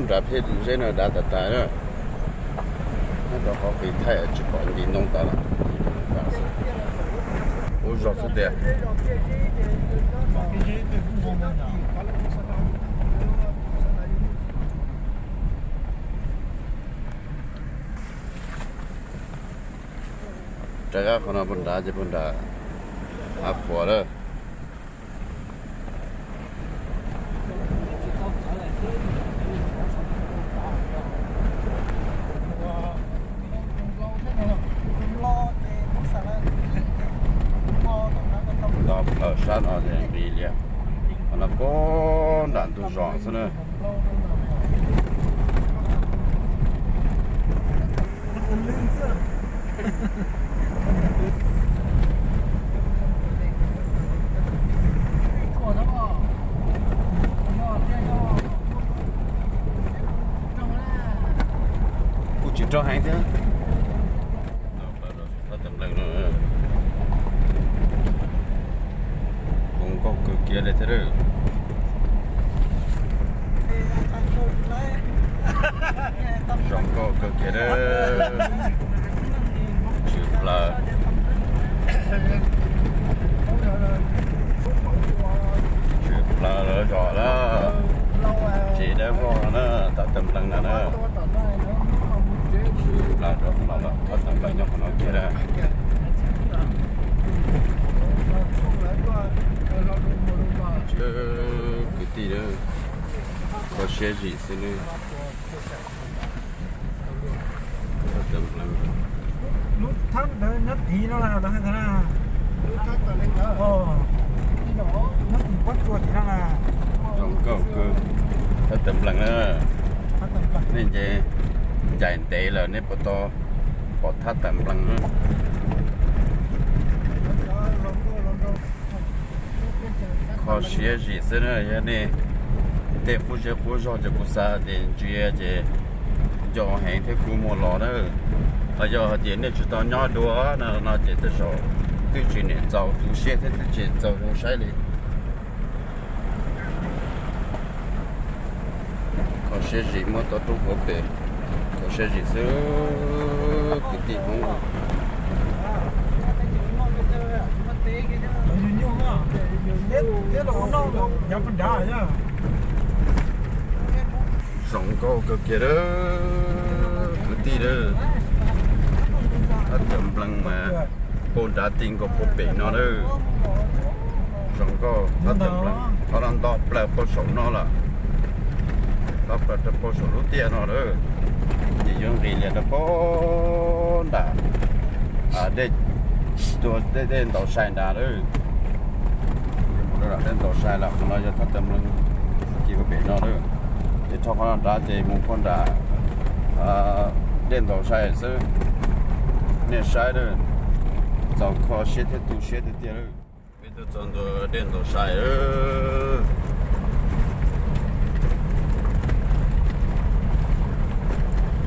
Rau peb zeb no dav tas tas na. Nyob rau qhov qis thaij tsis pom nti ntoo tas lawm. Ub zog xwb tiag. Rov qab qhov no puag nrad ces puag nram Hav Qhuas lawm. Nto plaws sab no ces nqis lias, qhov no puag nram ntug zos xwb na. Kuj tsis rog heev thiab. Thab Tawm Nplees no, zoo nkauj kawg kiag li thiab. Zoo nkauj kawg kiag li. Tshwm plaws, tshwm plaws lawv zos na. Tsev dawb vog na, Thab Tawm Nplees na na. Tshwm plaws rau qhov no lawm, Thab Tawm Nplees nyob qhov no kiag na. Kwv tij, kho siab zim xwb nawb. Lub thab ntawd nyob tid no na, lawv hais tias na. Nyob tim pob tsuas tid no na. Zoo nkauj kawg, Thab Tawm Nplees na. Nej nce ncaim ntev lawm nej puas tau pom Thab Tawm Nplees na. Kho siab zim xwb na, yog nej tej qub zej qub zog ces kuv xav tias ntsia ces nco heev thiab kub muag los na. Ho yog hais tias nej tsis tau nyob dua no no ces tej zaum twb tsis niam txaus tu siab thiab twb tsis txaus zoo saib li. Kho siab zim muab tau roob hauv pes, kho siab zim xwb kwv tij Hmoob. Zoo nkauj kawg kiag lawm kwv tij lawm. Thab Tawm Nplees mas puag nrad ti nkaus puag pem no lawm. Zoo nkauj, Thab Tawm Nplees ho los nto plaws puag saum no lawm. Nto plaws rau puag saum lub tiaj no lawm. Ces yuav nqis lias rau puag nram dej, dej ntaus sai nrad lawm. Mus rau nram dej ntaus sai lawm, qhov no yog Thab Tawm Nplees, ces puag pem no lawm. Ib rho qhov no nrad ces mus puag nram dej ntaus sai xwb. Nej saib lawm, txaus kho siab thiab tu siab tiag tiag lawm. Peb tuaj txog ntua dej ntaus sai lawm.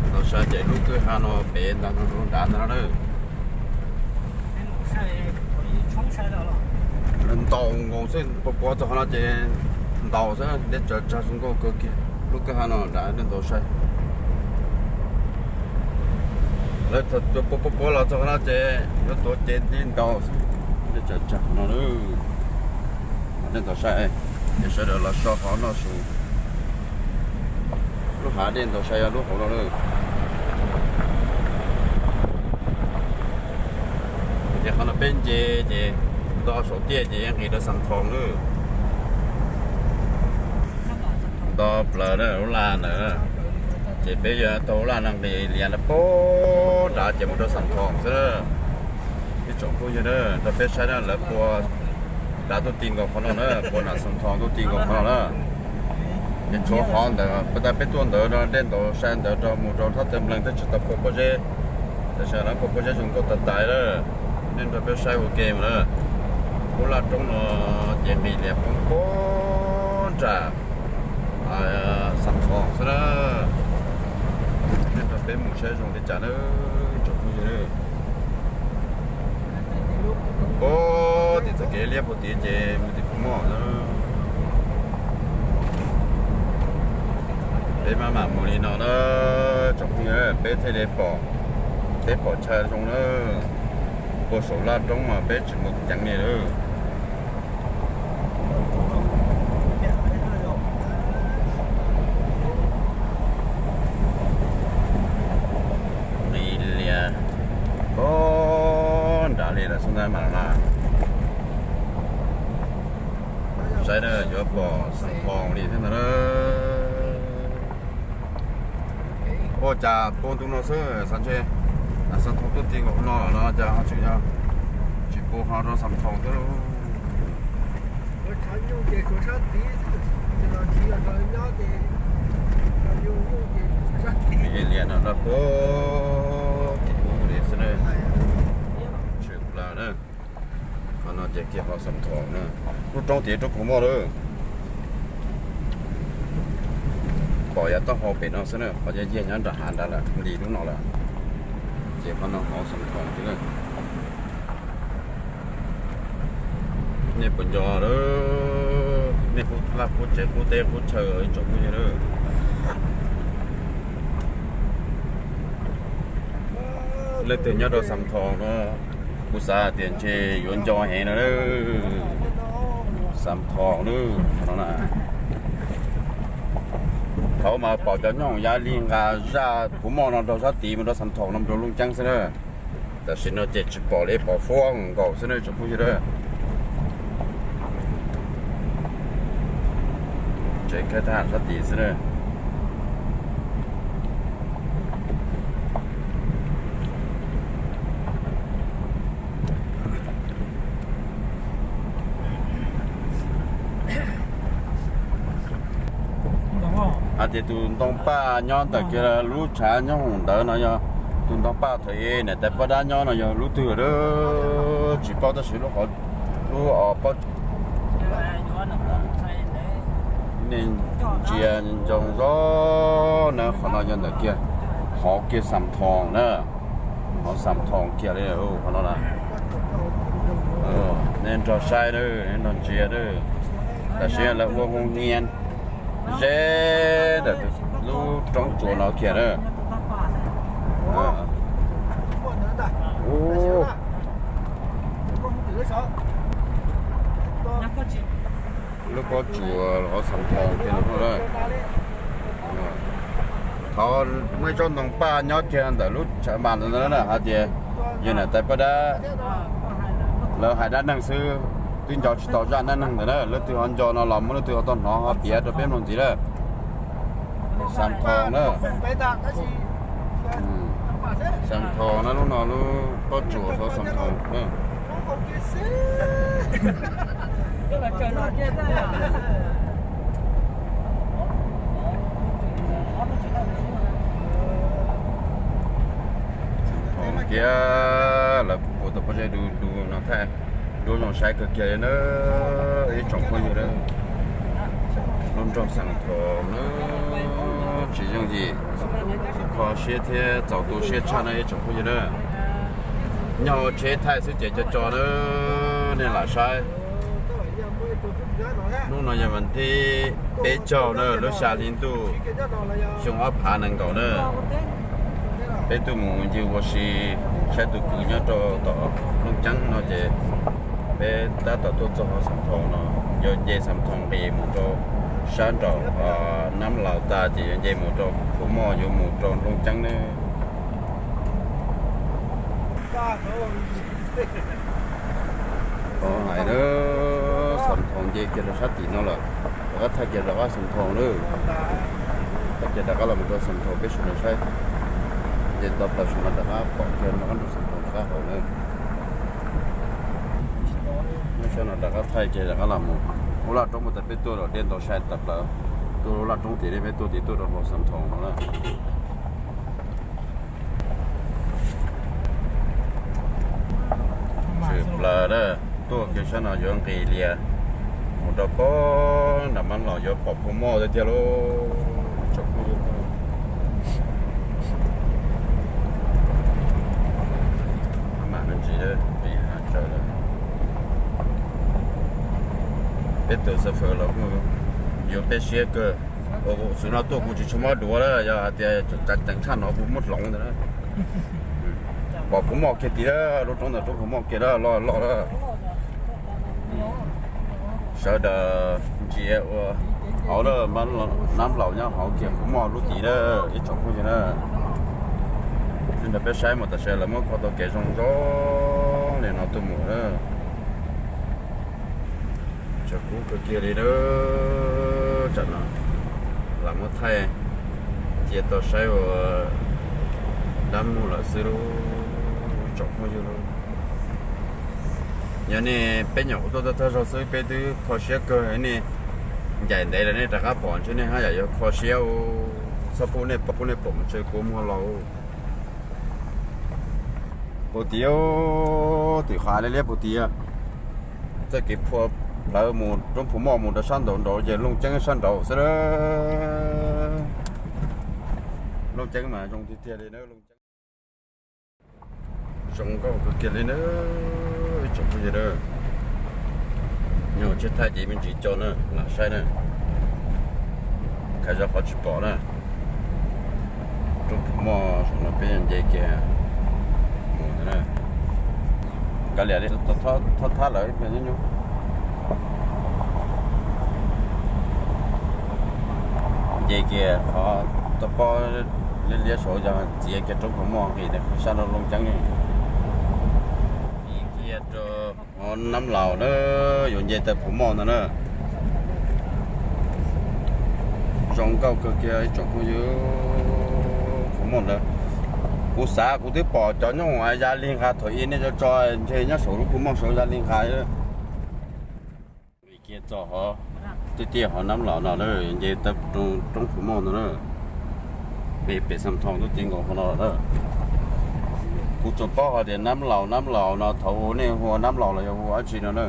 Ntaus sai ces lub kwj ha no pem ntag, nrad ntag na. Ntaus nkaus xwb, puag puag txog qhov no ces ntaus xwb, dej tsawv tsag zoo nkauj kawg kiag. Lub kwj ha no nrad dej ntaus sai. Lawv thaum puag puag puag los txog qhov no ces yuav tuav cev nti ntaus xwb, dej tsawv tsag qhov no lawm. Dej ntaus sai, ces sawv daws los so hov noj su. Lub hav dej ntaus sai yog lub hauv no lawm. Ces qhov no peb nce ces nto saum tiaj ces nqis rau Xam Thoos lawm. Nto plaws na, lub laj ntawd na. Ces peb yuav taug laj no nqis lias rau puag nrad ces mus rau Xam Thoos xwb na. Ib tsoom phooj ywg na, rau peb saib na, lawv pua nrad tuaj ti nkaus qhov no na, pua nram Xam Thoos tuaj ti nkaus qhov no na. Ces tshuav qhov ntawd, peb tuaj ntawd no dej ntaus sai ntawd rau mus rau Thab Tawm Nplees thiaj tsis tau pua pob zeb. Tab sis lawv pua pob zeb zoo nkauj tas tas lawm. Nej nrog peb saib ua ke mus na. Lub laj roob no ces nqis lias poob puag nram Xam Thoos xwb na. Nej nrog peb mus saib zoo li cas na, tsoom phooj ywg. Puag tim txoj kev liab puag tid ces mus tim Phu Moj na. Peb maj mam mus li no na, tsoom phooj ywg, peb thiaj li pom teb pom chaw zoo na. Puag saum laj roob mas peb tsis mus ceev li lawm. Nqis lias koj nrad li lawm xwb ntag mas na. Saib na, yuav pom Xam Thoo li thiab ntag na. Ua cas puag ntu no xwb xav ntshe Xam Thoo tuaj ti nkaus no no cas ho tseem yog tsis puag ho rau Xam Thoo thiab lauj. Lias no rau puag tim ub li xwb na. Tshwm plaws na. Qhov no ces kiag qhov Xam Thoo na. Lub roob tid roob Phu Moj lawm. Pom yav taub hau pem no xwb na, qhov yaj yaj nyob nram hav nrad lawm, nti lub no lawm. Ces qhov no qhov Xam Thoo xwb na. Nej puas nco lawm, nej qub vaj qub tsev qub teb qub chaw ib tsoom phooj ywg lawm. Leej twg nyob rau Xam Thoo no, kuv xav hais tias ntshe yuav nco heev no. Xam Thoo no na. Thaum ub mas pom cov nyooj yav li nqa zaj Phu Moj no rau sab tid mus rau Xam Thoo no mus rau Looj Ceeb xwb na. Tam sim no ces tsis pom li, pom fuab nkaus xwb na tsoom phooj ywg na. Tsev khaib thab ham sab tid xwb na. Hais tias tus ntoo paj nyob ntawm kiag lub tshav nyob hoom ntawd no yog tus ntoo paj thaum ub niam tais poj dab nyob no yog lub twg lawm tsis paub tab sis lub qhov, lub os poj, nej ntsia ntsoov zoo na, qhov no yog ntawm kiag, hauv kiag Xam Thoo na, hauv Xam Thoo kiag li qhov no na. Nej nrog saib, nej nrog ntsia. Tam sim lawv ua hoo nias ze ntawm lub roob tsuas no kiag na. Lub pob tsuas hauv Xam Thoo kiag no na. Thaum muaj ib tsob ntoo paj nyob kiag ntawm lub tshav mas ntawd na hais tias yog niam tais poj dab lawv hais dab neeg xwb, twb nco tsis tau zaj dab neeg ntawd na. Leej twg ho nco no los muab leej twg ho tau hnov ho piav rau peb mloog ntxiv na. Xam Thoo na. Xam Thoo na, lub no lub pob tsuas hauv Xam Thoo na. Kiag lawv kuj puas tau pob zeb du du no thaij duab zoo saib kawg kiag li na. Ib tsoom phooj ywg na, lub nroog Xam Thoo na, tsis yooj yim, kho siab thiab txaus tu siab tshaj na ib tsoom phooj ywg na. Nyob hauv tsheb thaij xwb ces co co na, nej lam saib. Hnub no yog vas thib peb caug na, lub xya hli ntuj, xyoo ob phav nees nkaum na. Peb tuaj mus ncig ua si saib tus kwv nyob rau tom Looj Ceeb no ces peb tab tom tuaj txog hauv Xam Thoo no, yuav nce Xam Thoo nqis mus rau sab nraum Nab Laus tas ces yuav nce mus rau Phu Moj yuav mus rau Looj Ceeb na. Tau hais na, Xam Thoo nce kiag rau sab tim no lawm, rov qab thaij kiag rov qab Xam Thoo na. Thaij kiag rov qab los mus rau Xam Thoo peb sawv daws saib. Nce tau plaws saum no rov qab pom kiag rov qab rau Xam Thoo rov qab hauv na. Nyob sab no rov qab thaij kiag rov qab los mus. Ua laj roob mus tas peb tuaj los dej ntau sai tas plaws. Tuaj ua laj roob tim li peb tuaj tim tuaj rau hauv Xam Thoo no na. Tshwm plaws na, tuaj kiag sab no yuav nqis lias mus rau pem nram Mab Laus yuav pom Phu Moj tiag tiag lauj. Mam me ntsis, peb tus xab fawm los kuj yuav peb siab kawg. Xwm no tuaj kuv tsis tshua muab duav lawm, yog hais tias tseem tshaj no kuv muab hloov ntawd na. Pom Phuv Moj kiag tid, lub roob ntawd roob Phuv Moj kiag loj loj lawm. Sawv daws ntsia ua hauv lawm, Nab Laus nyob hauv kiag Phuv Moj lub tid na, ib tsoom phooj ywg na. Li ntawd peb saib mus tam sim lawv muab kho tau kev zoo zoo li no tuaj mus na. Tshav kub kawg kiag li na. Tsam no lam muab thaij cia tau saib ua dab muag lawm xwb lauj, tsoom phooj ywg lauj. Yog nej peb nyuam qhuav tuaj tag zog xwb peb twb kho siab kawg, nej ncaim ntev lawm nej rov qab pom ntshe nej haj yam yuav kho siab, txhob pub nej pom, pub nej pom mus ntshe kua muag los. Puag tid, tim qhov liab liab puag tid, txoj kev phua plawv mus roob Phuv Moj mus rau sab nraud nraud ces Looj Ceeb sab nraud xwb. Looj Ceeb mas zoo tiag tiag li na, Looj Ceeb. Zoo nkauj kawg kiag li na, ib tsoom phooj ywg. Nyuag tshiab thaij ces me ntsis co na, lam saib na. Khav zog qhov tsis pom na. Roob Phuv Moj saum no peb nce kiag mus ntawd na. Kav liam li thab thab lawm ib pliag nyuj nyuj. Nce kiag qhov toj pob liab liab saud yog txiav kiag roob Phuv Moj nqis sab rau Looj Ceeb. Nce kiag rau Nab Laus na, yuav nce tawm Phuv Moj ntawd na. Zoo nkauj kawg kiag ib tsoom phooj ywg, Phuv Moj ntawd. Kuv xav kuv twb pom cov nyooj ya li nqa thaum ub nej tso tso ntshe nyob saum lub Phuv Moj saud ya li nqa. Kiag txog hov, tiaj tiaj hov Nab Laus no na, nce tawm roob Phuv Moj no na. Pem Xam Thoo tuaj ti nkaus qhov no na. Kuv tsuas paub hais tias Nab Laus, Nab Laus no thaum ub nej hu ua Nab Laus los yog hu ua dab tsi no na.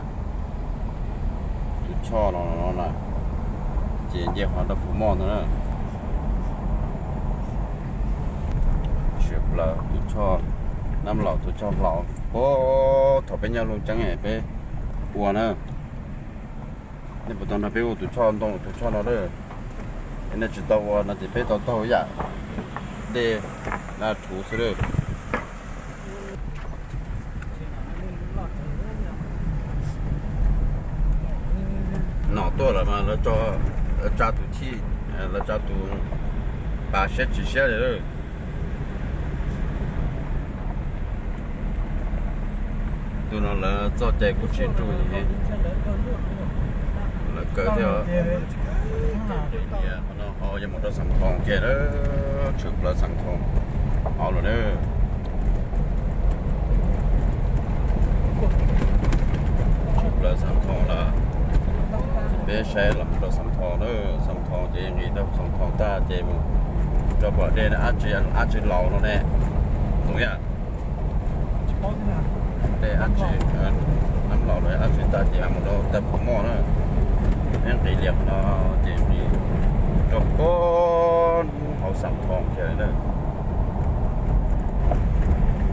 Tus choj no na, ces nce qhov rau Phuv Moj ntawd na. Tshwm plaws tus choj, Nab Laus tus choj hlau. Puag thaum peb nyob Looj Ceeb peb ua na. Nej puas tau nrog peb ua tus choj ntoo tus choj no lawm? Nej tsis tau ua no ces peb tau taug yam dej na, rhuv xwb lawm. Nom tuaj lawm mas lawv tsa tus chij, lawv tsa tus pas siab tsis siab li lawm. Tus no lawv txoj cai kuj tsis ruj, lawv kaw thiab. Qhov no ho yuav mus rau Xam Thoo kiag, tshwm plaws Xam Thoo hauv lawm na. Tshwm plaws Xam Thoo lawm, peb saib los mus rau Xam Thoo na. Xam Thoo ces nqis rau Xam Thoo tag ces mus rau pom dej na, ab tsi, ab tsi laus no ne. Tus yam dej ab tsi, Nab Laus los ab tsi tag ces mus rau tawm Phuv Moj na. Peb nqis liam no ces nqis rau puag hauv Xam Thoo kiag na.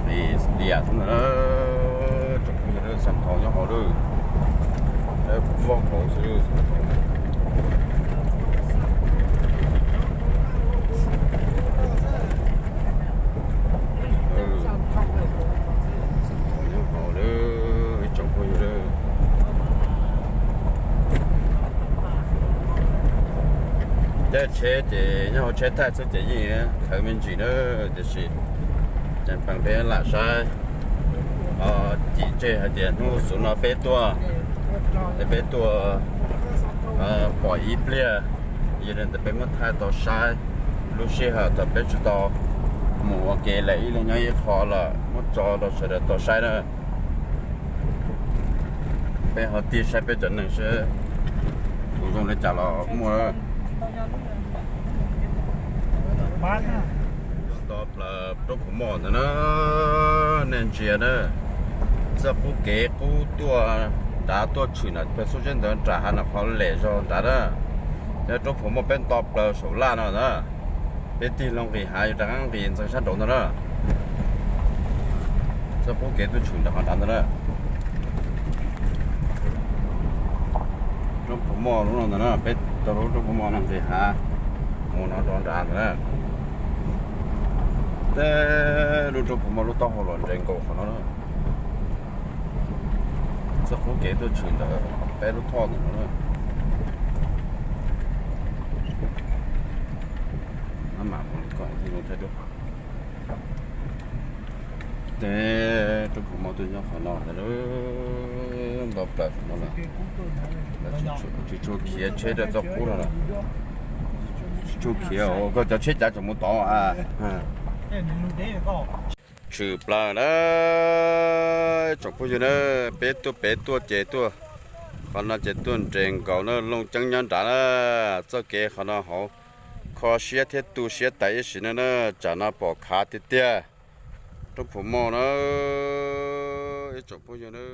Nqis liam xwb ntag na. Tsoom phooj ywg, Xam Thoo nyob hauv lawm, vaj hauv xwb. Xam Thoo nyob hauv lawm ib tsoom phooj ywg. Caij tsheb ces nyob hauv tsheb thaij xwb ces yeej khawv me ntsis na, tiam sis ceev pees peb lam saib. Cim tseg hais tias hnub xub no peb tuaj, peb tuaj pom ib pliag, yog li ntawd peb muab thaij tau saib lub sij hawm thaum peb tsis tau mus ua ke lawm, ib leeg nyob ib qho lawm, muab tso rau sawv daws tau saib na. Peb ho tig saib peb cov neeg seb kuv zoo li cas los muaj. Nto plaws roob Phuv Moj ntawd na, nej ntsia na, txoj qub kev qub tuaj nrad tuaj tshwm na, peb xub tsheb ntawd nram hav no qhov lem zog nrad na. Nyob roob Phuv Moj peb nto plaws saum laj no na, peb tig loo nqis hav yuav rov qab nqis ntxeev sab nraud ntag na. Txoj qub kev tuaj tshwm nram qhov nrad ntag na. Roob Phuv Moj lub no ntag na, peb tau lub roob Phuv Moj no nqis hav. Mus no rau nrad ntawd na. Tej lub roob Phu Mauj lub taub hau los nres nkaus qhov no na. Txoj qub kev tuaj tshwm ntawm peb lub thoj ntawm no na. Maj mam mus li kom thiaj zoo thiab dua. Tej roob Phu Mauj tuaj nyob qhov no ntag, nto plaws no lawm. Tsis tshua khiav tsheb rau txoj qub no lawm. Tsis tshua khiav, koj cov tsheb cav tseem mus tod a. Tshwm plaws na, tsoom phooj ywg na, peb tuaj pem tuaj ces tuaj. Qhov no ces tuaj nres nkaus na, Looj Ceeb nyob nrad na. Txoj kev qhov no hauv kho siab thiab tu siab tas ib sim no na, tsam no pom khav tiag tiag. Roob Phu Mauj na, ib tsoom phooj ywg na.